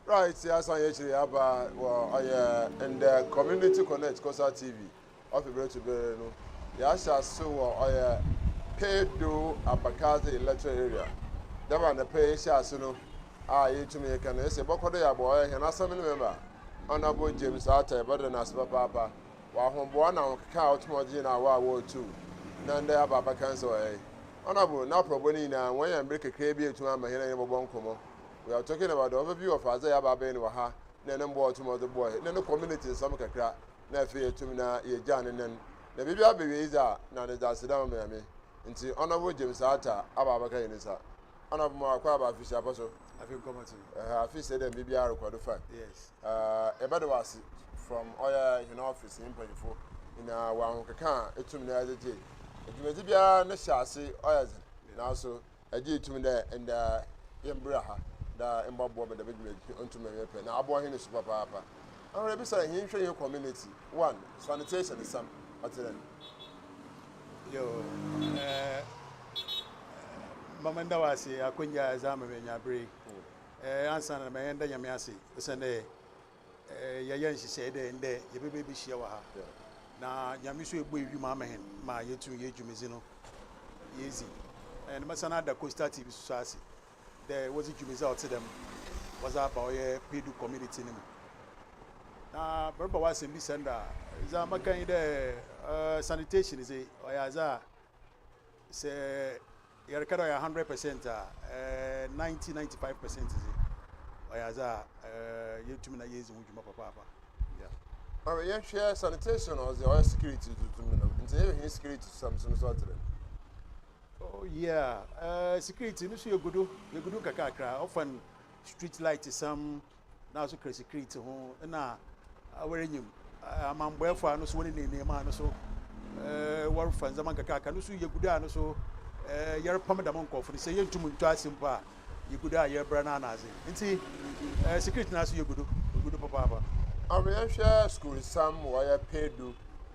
Right, yɛasan yɛkyerɛ yɛaba wɔ ɔyɛ ndɛ Community Connect Coastal TV ɔfi bere to bere no. Yɛahyɛ ase wɔ ɔyɛ Pedu Abakadze Electoral Area. Dɛm anɔpa yi yɛhyɛ ase no a yɛtumi yɛka no yɛsɛ yɛbɔkɔ do yɛabɔ ɔyɛ hɛn assembly member Honorable James Arthur, yɛbɛda no ase papaapa wɔ ahoboa na ahokeka a ɔtumi ɔgye na awɔ a wɔretu na ndɛ aba abɛka nsɛ ɔyɛ Honorable n'aprɔbɔ no nyinaa wɔn yɛ mbere kakraa bi etum ama hɛn a yɛbɔbɔ nkɔmmɔ. We are talking about the overview of adze a yɛaba abɛyɛ no wɔ ha na ne mboa a ɔtum ɔdze boa na ne community nsɛm kakra, na afei yɛtum na yɛgyaa ne nan na biribi abɛwie yi dze a na ne dze aseda ma Nyame. Nti Honorable James Arthur aba abɛka yɛn nsa. Honorable, ma wakɔ aba afisi apa so. Afi nkɔmɔ ti. Afi sɛ dɛ biribiara rekɔ do fine. Yes. Yɛbɛda wɔ ase from ɔyɛ hɛn office ne mpanyinfo nyinaa wɔ ahokeka a etum na yɛdze gye dwumadzi biara ne hyɛ ase ɔyɛ dzen, nanso ɛgye etum dɛ ndɛ yɛmbra ha da mbɔboa ma dɛm dwumadzi ntum ɛnyɛ pɛ na aboa hɛn so papaapa. Ahora ebisa hɛn hwɛ hɛn community one sanitation sam ɔtse dɛn? Yo, mama nda wo ase akwanya a ɛdze ama me anya bere yi. Ansa na mɛyɛ nda Nyame ase ɛsiane dɛ yɛyɛ nhyehyɛe dɛ ndɛ yɛbɛbɛ bɛhyia wɔ ha. Na Nyame nso ebu ewim ama hɛn ma yɛtum yɛ dwumadzi no yɛdzi. Na mɛsan ada Coastal TV so ase dɛ wɔdze dwumadzi a ɔte dɛm wɔdze aba ɔyɛ Pedu community no mu. Na mereba w'asɛm bi sɛn da dza maka yi dɛ sanitation dze ɔyɛ adze a sɛ yɛreka dɛ ɔyɛ 100% a, 90 95% dze ɔyɛ adze a yɛtumi na yɛdzi ho dwuma papaapa. Yeah. Ɔrɛ yɛhwɛ sanitation, ɔdze ɔyɛ security tutum no, nti yɛhwɛ hɛn security sam so no so ɔtse dɛn? Oh yeah, security no so yɛgudo kakrakra. Ɔfan street light sam na so kra security ho na awɔrenyim amambɔɛfo a no so wɔne ne nneɛma no so wɔrefa ndzɛmba nkakrakra no so yɛgudo a no so yɛrepam dɛm nkɔfo no sɛ yɛntum ntu ase mpo a yɛgudo a yɛrebra no anadze, nti security no so yɛgudo papaapa. Ɔrɛ yɛhwɛ school sam wɔyɛ Pedu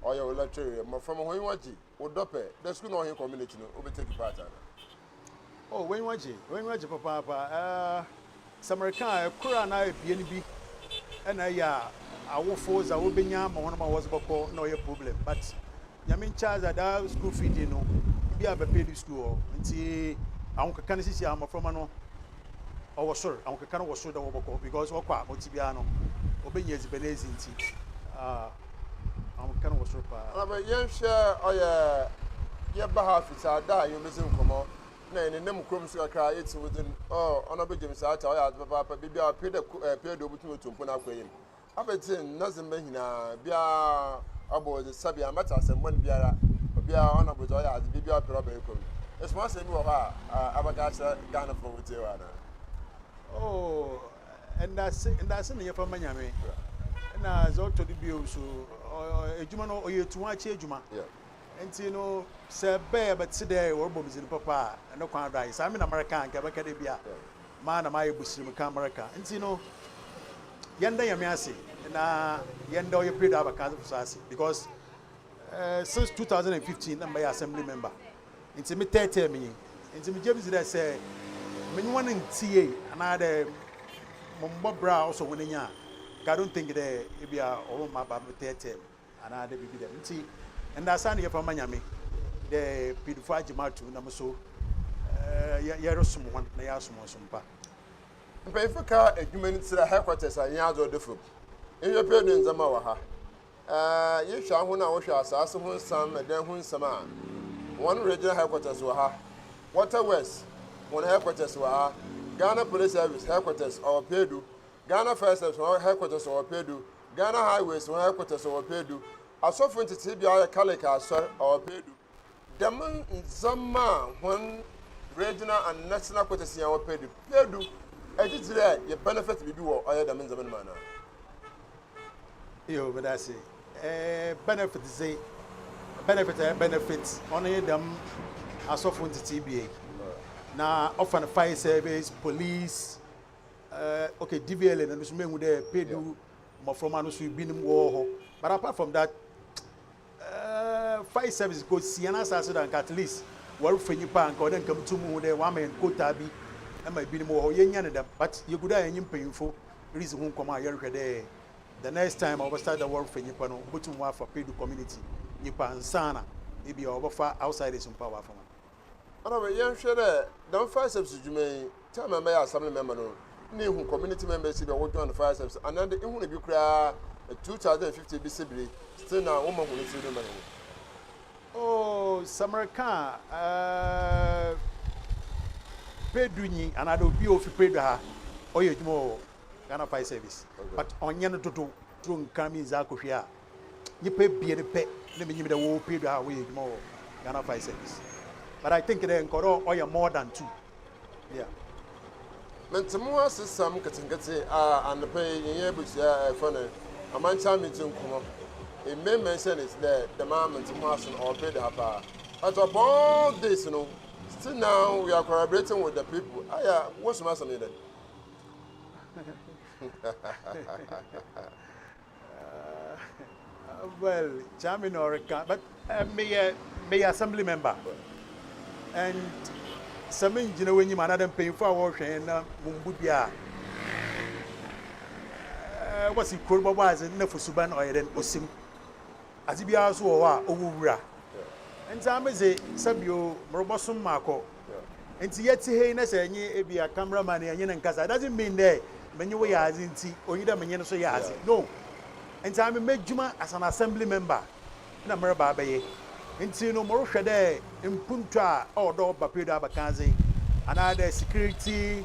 ɔyɛ electoral area, mmɔframma hɔn enyiwa gye wodɔ pɛ dɛ school na ɔhe community no wobɛ take part ana? Oh, wɔnyiwa gye papaapa. Sɛ mmerika a ɛkoro a na ebien bi ɛna ɛyɛ a awofo dza wobenya ma wɔn ma wɔdze bɔkɔ na ɔyɛ problem, but Nyame nkyɛn adze daa school feeding no bi a bɛpɛ di school hɔ, nti ahokeka no sisi a mmɔframma no ɔwɔ soro, ahokeka no wɔ soro dɛ wɔbɔkɔ because wɔkɔ a wɔte biara no wɔbɛnya edziban ezi, nti ahokeka no wɔ soro paa. Ɔbɛ yɛnhwɛ ɔyɛ yɛba ha afisa da a yɛbɛsi nkɔmmɔ na yɛn nenam kurom so kakra yɛti wo din ɔ ɔno bɛgyem saa kyɛ ɔyɛ ade papaapa biribi a ɔpɛ dɛ pɛ dɛ obutum otu mpo no akɔ anim abɛte nnazemba nyinaa biara ɔbɔ ɔdze sɛbi ambɛte asɛmbɔne biara obiara ɔno bɔdze ɔyɛ ade biribi a ɔpɛ ɔbɛyɛ kurom esoma asɛm bi wɔ hɔ a abɛka akyerɛ Ghanafoɔ wɔtie wɔ anaa? Oh, ndase na yɛfa ma Nyame na dza ɔtɔ do bio so edwuma no ɔyɛ etu ho akyɛ edwuma. Nti no sɛ bɛyɛ bɛte dɛ wɔrebɔ me dzin papa a ɛno kwan do ayɛ saa me na mareka nka bɛka dɛ bi a maa na mayɛ busirim ka mareka, nti no yɛnda Nyame ase na yɛnda ɔyɛ Pedu Abakadze so ase because since 2015 na mbɛyɛ assembly member, nti me tɛɛtɛɛ me yi, nti megye bi dzi dɛ sɛ menye wɔn ntie anaa dɛ mombɔ bra a ɔsɔ wɔn ani a, I don't think dɛ ebi a ɔwɔ mma ba me tɛɛtɛɛ me anaa dɛ biribi dɛm, nti ndasa ne yɛfa ma Nyame dɛ Pedufo agye ma atum na mo so yɛresom wɔn na yɛasom wɔn so mpa. Mpanyinfo ka adwuma no tira headquarters a yɛn adze ɔda fam nhwɛ pɛ no ndzɛmba wɔ ha. Yɛhwɛ ahon a wɔhwɛ asaase ho nsɛm, ɛdan ho nsɛm a wɔn regional headquarters wɔ ha, Water Works wɔn headquarters wɔ ha, Ghana Police Service headquarters ɔwɔ Pedu, Ghana Fire Service wɔn headquarters ɔwɔ Pedu, Ghana Highways wɔn headquarters ɔwɔ Pedu, asɔfo ntete bea ɔyɛ Catholic asɔr ɔwɔ Pedu. Dɛm ndzɛmba a wɔn regional and national quarters yɛn wɔ Pedu, ɛgyegye dɛ yɛ benefit biribi wɔ ɔyɛ dɛm ndzɛmba no mu anaa? Yo, meda ase. Benefit dze, benefit a benefit ɔno yɛ dɛm asɔfo ntete bie na ɔfa no fire service, police, okay, DVLA no so mehu dɛ Pedu mmɔframma no so binom wɔ hɔ, but apart from that, fire service ko si yɛn asase do anka at least wɔrefa nyimpa anka ɔdɛ nka mutum hu dɛ wɔama yɛn quota bi ma ebinom wɔ hɔ yɛnya no dɛm, but yɛgu do a yɛnye mpanyimfo. ridzi ho nkɔmbɔ a yɛrohwɛ dɛ the next time a wɔbɛ start dɛ wɔrofa nyimpa no, wobotum wɔafa Pedu community nyimpa ansaana ebi a wɔbɛfa outsiders mpo a wɔafa hɔn. Honourable, yɛnhwɛ dɛ dɛm fire service dwuma yi, time a mɛyɛ assembly member no, nna ihu community members bi a wɔ join fire service anaa dɛ ihu no bi koraa 2050 bi sibiri, still na woma hɔn tsir do ma hɛn. Oh, sɛ mereka a, eh, Pedu nyi anaadɛ obi a ofi Pedu ha ɔyɛ edwuma wɔ Ghana Fire Service, but ɔnnyɛ no dodow. Turo nka me ndzi akɔhwi a, nyimpa ebien pɛ na minyim dɛ wɔwɔ Pedu ha a wɔyɛ edwuma wɔ Ghana Fire Service. But I think dɛ nka ɔwɔ dɛ ɔyɛ more than two. Yeah. Mente mo asesɛm nketenkete a anɔpa yi yɛnyɛ abusua a ɛfrɛ no Amankyɛ Meeting nkɔmmɔ. It may mention it dɛ dɛm ara mente mo ase no ɔwɔ pay ha paa. But upon all this no, still now we are collaborating with the people. Aya, wosoma asɛm yi dɛn? Well, Kyame na ɔreka, but meyɛ meyɛ assembly member and sɛ mengyina w'enyim anaadɛ mpanyimfo a wɔrehwɛ hɛn na mummbu dua a, wɔse kurow no bɔbɔ adze na fosuban ɔyɛ dɛn osim. Adze biara so wɔ hɔ a ɔwɔ wura. Ntsi ame dze sɛbio morobɔsom makɔ. Ntsi yɛtse ha yi na sɛ enye ebia camera man yi enye no nnkasa, it doesn't mean dɛ menye wo yɛ adze ntsi onnyi dɛ menye no so yɛ adze. No. Ntsi ame m'edwuma as an assembly member na mereba abɛyɛ. Ntsi no morohwɛ dɛ mpontu a ɔwɔ dɛ ɔba Pedu abakadze anaadɛ security,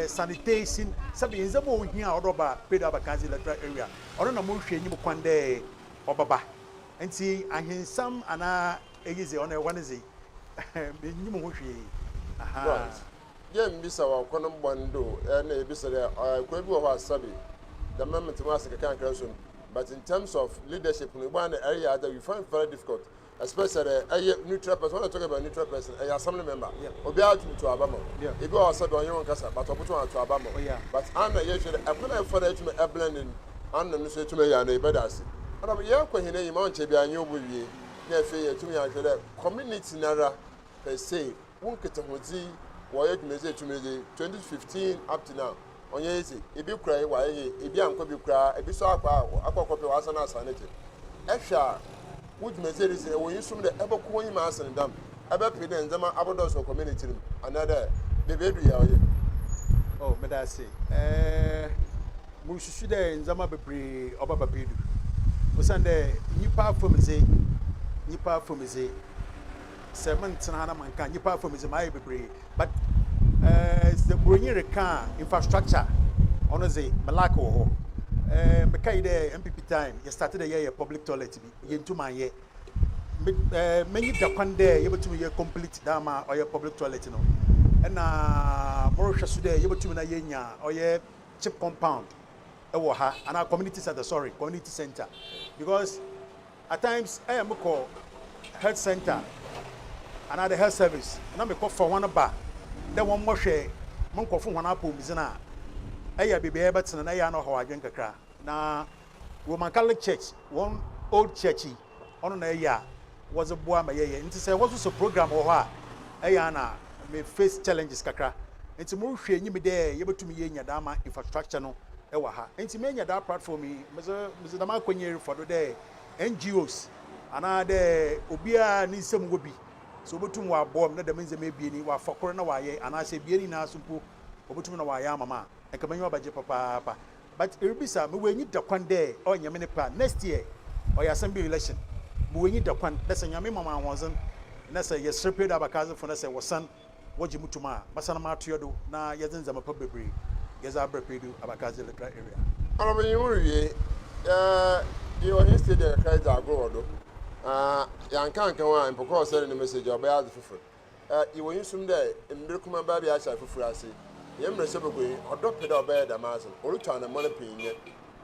sanitation, sɛbe ndzɛmba a ohia a ɔwɔ dɛ ɔba Pedu abakadze electoral area, ɔno na morohwɛ enyim kwan dɛ ɔbɛba. Ntsi ahensɛm anaa eyi dze, ɔno hɔ no dze, minnyim ho hwee. Ahaa. Right. Yɛ mbisa wɔ akwan bɔn do na yebisa dɛ kwan bi wɔ hɔ a sɛbe dɛm na metse mu ase nkakrankra so no, but in terms of leadership no, ebua na ɛreyɛ adze a you find it very difficult especially ɛyɛ neutral person, when I talk about neutral person, ɛyɛ assembly member, obiara tum to aba ma wo, ebi wɔ hɔ a sɛbe ɔnye wo nkasa but ɔbotum ato aba ma wo, but ana yɛhwɛ dɛ ɛkwan a yɛfa do etum ɛblend no, ana no so etum eyɛ ana ebɛda ase. Ɔnam yɛkɔ hɛn enyim a ɔnnkyɛr biara nye wo bowie na afei yeetum yɛahwɛ dɛ community noara per se wo nkitahodzi wɔyɛ dwumadzi a etum dze 2015 up to now ɔnnyɛ easy, bi koraa yi wɔayɛ yie, bi annkɔ bi koraa, bi so akɔ a akɔ akɔpɛ wɔasan asan n'ekyir. Ehwɛ a wo dwumadzi a eridzi no ewɔ nyisom dɛ ebɔkɔ w'enyim asen dɛm, ebɛper dɛ ndzɛmba abɔdɔɔso wɔ community no mu anaa dɛ beebi edu yi a ɔyɛ? Oh, meda ase. Eh, murususu dɛ ndzɛmba beberee ɔbɛba pedu. Osiandɛ nyimpa afamu dze, nyimpa afamu dze, sɛ menntsena ha na mannka a, nyimpa afamu dze mayɛ beberee. But eh, sɛ Buronyi reka a, infrastructure, ɔno dze, me lack wɔ hɔ. Eh, mekae dɛ NPP time, yɛ start dɛ yɛyɛ public toilet bi, yenntum annyɛ. Me eh, m'enyi da kwan dɛ yebotum yɛ complete dɛ ama ɔyɛ public toilet no. Nna morohwɛ so dɛ yebotum na yenya ɔyɛ chip compound wɔ ha, anaa community centre, sorry, community centre. Because at times ɛyɛ mokɔ health centre anaa the health service na mekɔ fa hɔn ba dɛ wɔmbɔhwɛ mo nkorɔfo hɔn apɔwmudzen a, ɛyɛ beebi a yɛbɛtsena no ɛyɛ a na ɔhaw adwen kakra. Na Roman Catholic Church hɔn old church yi, ɔno na ɛyɛ a wɔdze boa ma yɛyɛ. Ntsi sɛ hɔ so sɛ program wɔ hɔ a, ɛyɛ a na me face challenges kakra. Ntsi morohwɛ enyim dɛ yebotum yeenya dɛm infrastructure no wɔ ha. Ntsi menya dɛm platform yi, medze medze dɛm akwanya yi rofa do dɛ NGOs anaa dɛ obiara ne nsamu wɔ bi, sɛ obotum ɔaboa me na dɛm ndzɛmba ebien yi ɔafa kor na ɔayɛ anaasɛ ebien nyina so mpo obotum na ɔayɛ ama me a, nka m'enyiwa bɛgye papaapa. But eribisa, mowɔ enyi da kwan dɛ ɔyɛ Nyame ne pɛ a, next year ɔyɛ assembly election, mowɔ enyi da kwan dɛ sɛ Nyame ma me ahoɔdzen na sɛ yɛserɛ Pedro abakadzefo na sɛ wɔsan wɔgye mo tum a, mɛsan matoa do na yɛdze ndzɛmba pa beberee yɛdze abrɛ Pedro abakadze electoral area. Ɔno wo wie yɛ yɛ ɔhen stadium kakra dze agor wɔ do na yɛannka annka ho a mpo kor ɔsɛn ne message a ɔbɛyɛ adze fofor. Yɛwɔ nyisom dɛ mber kumabaa bi ahyɛ afofor ase, hɛn mberɛhyɛ bagua yi, ɔdɔ pɛ dɛ ɔbɛyɛ dɛm adze no, orutu anamɔn pii nye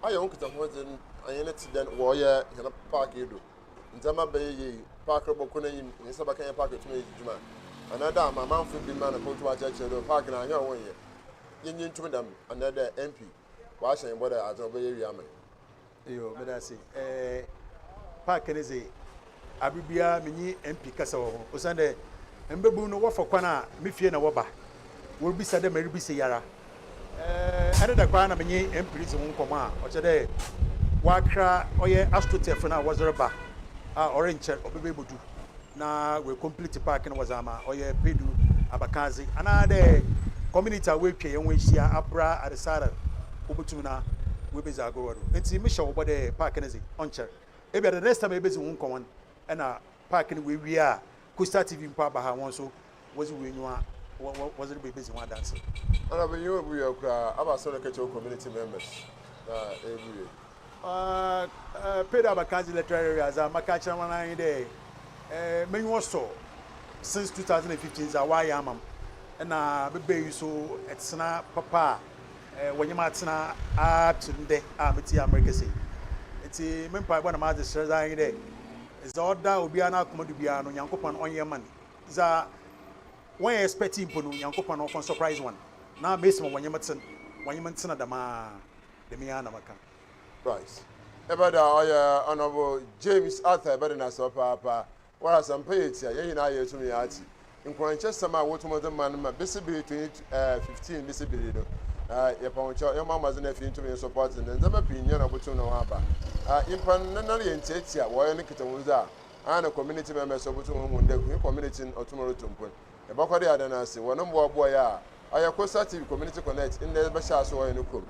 ayɛ ho nkitahodzi nye no tse dɛn wɔ ɔyɛ hɛn park yi do ndzɛmba bɛyɛ yie, park robɔkɔ n'enyim, hɛn nsa bɛka hɛn park etum edzi dwuma, anaa dɛ ama amamfo binom anapa wotum akyerɛkyerɛ dɛ park no annyɛ a wɔnnyɛ, yɛnye ntum dɛm, anaa dɛ MP ɔahyɛ hɛn bɔ dɛ adze no ɔbɛyɛ wie ama hɛn. Yo, meda ase. Eh, park no dze, aber biara menye MP kasa wɔ ho, osiandɛ mbabun no wɔfa kwan a me fie na wɔba, woribisa dɛ meribisa yi ara. Ɛne da koraa na menye MP ridzi ho nkɔmbɔ a, ɔkyerɛ dɛ wɔakra ɔyɛ astroturf no a wɔdze reba a ɔrennkyɛr ɔbɛba ebodu na woecomplete park no wɔdze ama ɔyɛ Pedu Abakadze anaadɛ community a woetwa hɛn ho ehyia abra Adesarar wobotum na woebedzi agor wɔ do. Ntsi mehyɛ wo bɔ dɛ park no dze ɔnnkyɛr. Ebia the next time a yebedzi ho nkɔmbɔ no nna park no woewie a Coastal TV mpo aba ha hɔn so wɔdze hɔn enyiwa wɔdze reba ebedzi ho adanse. Ana benyin obu yɛ koraa aba asɛm no kɛkyɛ wo community members na ebu yɛ. Pedro Abakadze Electoral Area dza maka akyerɛ hɔn ara nye dɛ m'enyiwa sɔ since 2015 dza wɔayɛ ama m' na mebaa yi so tsena papa a wɔnye me atsena up to ndɛ a metse America sei. Ntsi me mpaabɔ na m'adzeserɛ dze ara nye dɛ dza ɔda obiara n'akoma do biara no Nyankopɔn ɔnyɛ mma no. Dza wɔnnyɛ expect mpo no Nyankopɔn ɔmfa surprise hɔn na mesi ma wɔnye me tsen, wɔnye me ntsena dɛm ara, dɛm yi ara na maka. Right. Ebɛda ɔyɛ Honourable James Arthur ebɛda n'ase papaapa. Woara asɛmpa yɛ tsia, hɛn nyinaa yeetum yɛatse nkuranhyɛsɛm a wotum dze ma no ma besi ber 2015 besi ber yi no. Yɛpa wo kyɛw, yɛmbɔ mbɔdzen na afei nntum nnsupport no. Ndzɛmba pii nnyɛ na obotum na ɔaba. Nyimpa no ne nan yɛ ntsiatsia, wɔyɛ no nkitahodzi a, ana community members obotum ehu dɛ hɛn community no otum rutu mpon. Yɛbɔkɔ do ada no ase wɔ no mboaboa yi a ɔyɛ Coastal TV Community Connect ndɛ bɛhyɛ ase wɔ hɛn kurom.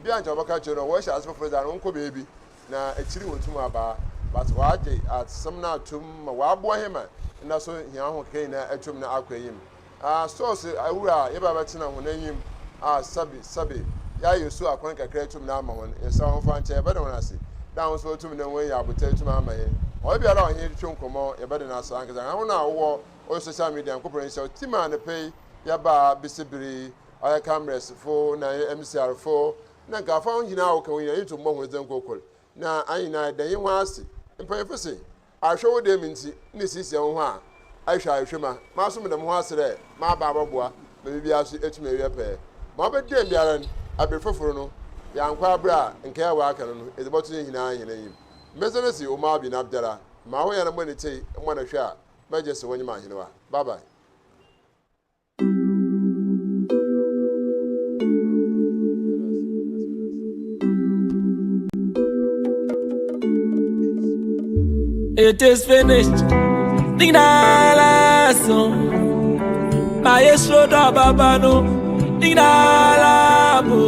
Bi a nkyɛ wɔbɛka akyerɛ no wɔrehyɛ ase fofor dze a no wɔnkɔ beebi na ekyir wotum aba but wɔagye asɛm no ato mu ma wɔaboa hɛn ma nna so hɛn ahokeka nyina atum na akɔ enyim. Stores awura a yɛba bɛtsena hɔn enyim a sɛbe sɛbe yɛayɛ su akwan kakra etum na ama hɔn, yɛserɛ hɔn fa nkyɛ yɛbɛda hɔn ase dɛ hɔn so wotum na woenya abotar etum ama hɛn. Ɔyɛ biara a ɔnye hɛn twetwe nkɔmbɔ yɛbɛda no ase ankasa. Hɔn a wɔwɔ ɔyɛ social media Nyankopɔn nhyira wo. Team anapa yi yɛbaa besi ber yi ɔyɛ cameras fo na MCR fo na nkaafo a hɔn nyinaa a wɔka ho nyinaa yenntum mbɔ hɔn dzin nkorkor na hɛn nyinaa yɛda hɛn ho ase. Mpanyimfo se, ahwɛ wo dɛm ntsi na esiesie woho a, ehwɛ ahwehwɛ mu a, maso meda moho ase dɛ maba abɔboa ma biribiara so etum ewie pɛyɛ. Ma ɔbɛda biara no, aber fofor no, yɛannkɔ aber a nkae a wɔaka no no, edze bɔto hɛn nyinaa hɛn enyim. Medze no se Omar bin Abdallah, ma ho yɛ na mbɔ ne tsir mbɔ no hwɛ a, mɛgye se wonyim ahenewa. Bye bye. It is finished. Dinala so. Maestro da babano. Dinala bo.